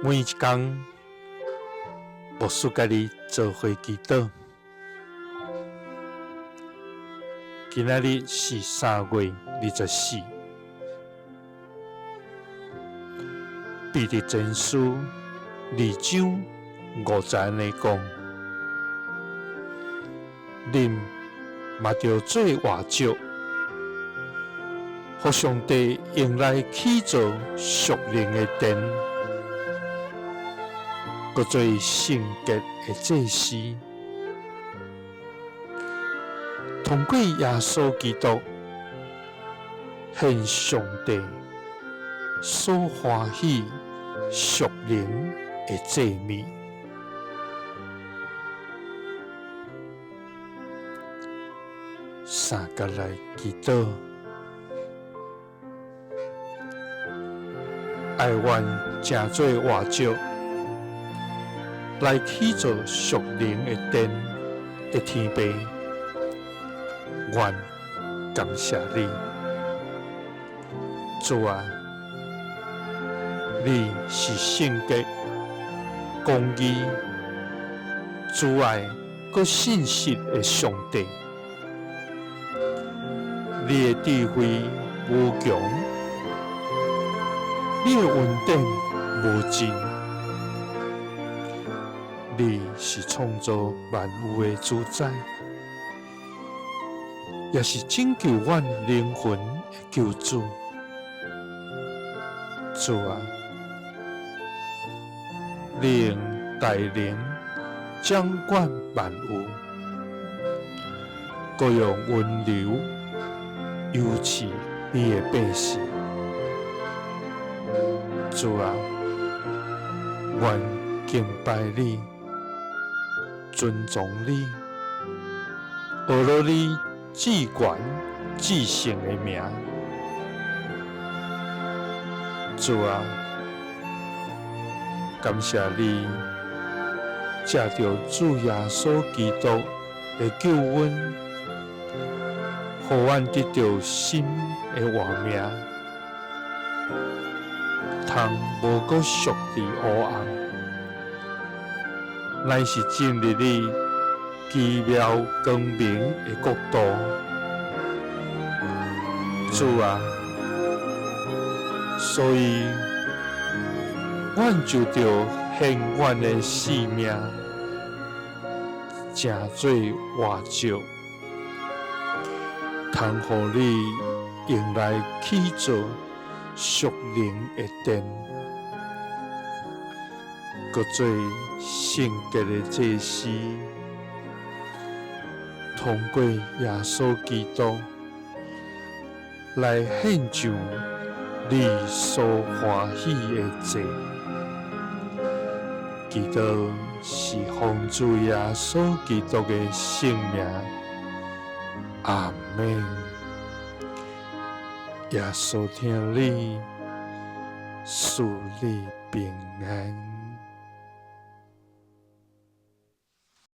每一工，牧師佮你做伙祈禱。今仔日是3月24，彼得前書2章5節按呢講：恁嘛著做活石，予上帝用來起造屬靈的殿，閣做聖潔的祭司，通過耶穌基督獻上帝所歡喜屬靈的祭物。三佮來祈禱，愛阮成做活石，來起造屬靈的殿的天父，阮感謝你，主啊，你是聖潔、公義、慈愛閣信實的上帝。你的智慧無窮，你的恩典無盡。你是創造萬有的主宰，也是拯救阮靈魂的救主。主啊，你用大能掌管萬有，閣用溫柔扶持你的百姓。主啊，阮敬拜你，尊崇你，阿羅你至懸至聖的名。主啊，感謝你藉著主耶穌基督的救恩，予阮得著新的活命，通無閣屬佇黑暗，乃是進入你奇妙光明的國度。主啊，所以阮就著獻阮的性命，成做活石，通予你用來起造屬靈的殿，閣做聖潔的祭司，通過耶穌基督來獻上你所歡喜的祭。祈禱是奉主耶穌基督的聖名，阿們。耶穌疼你，賜你平安。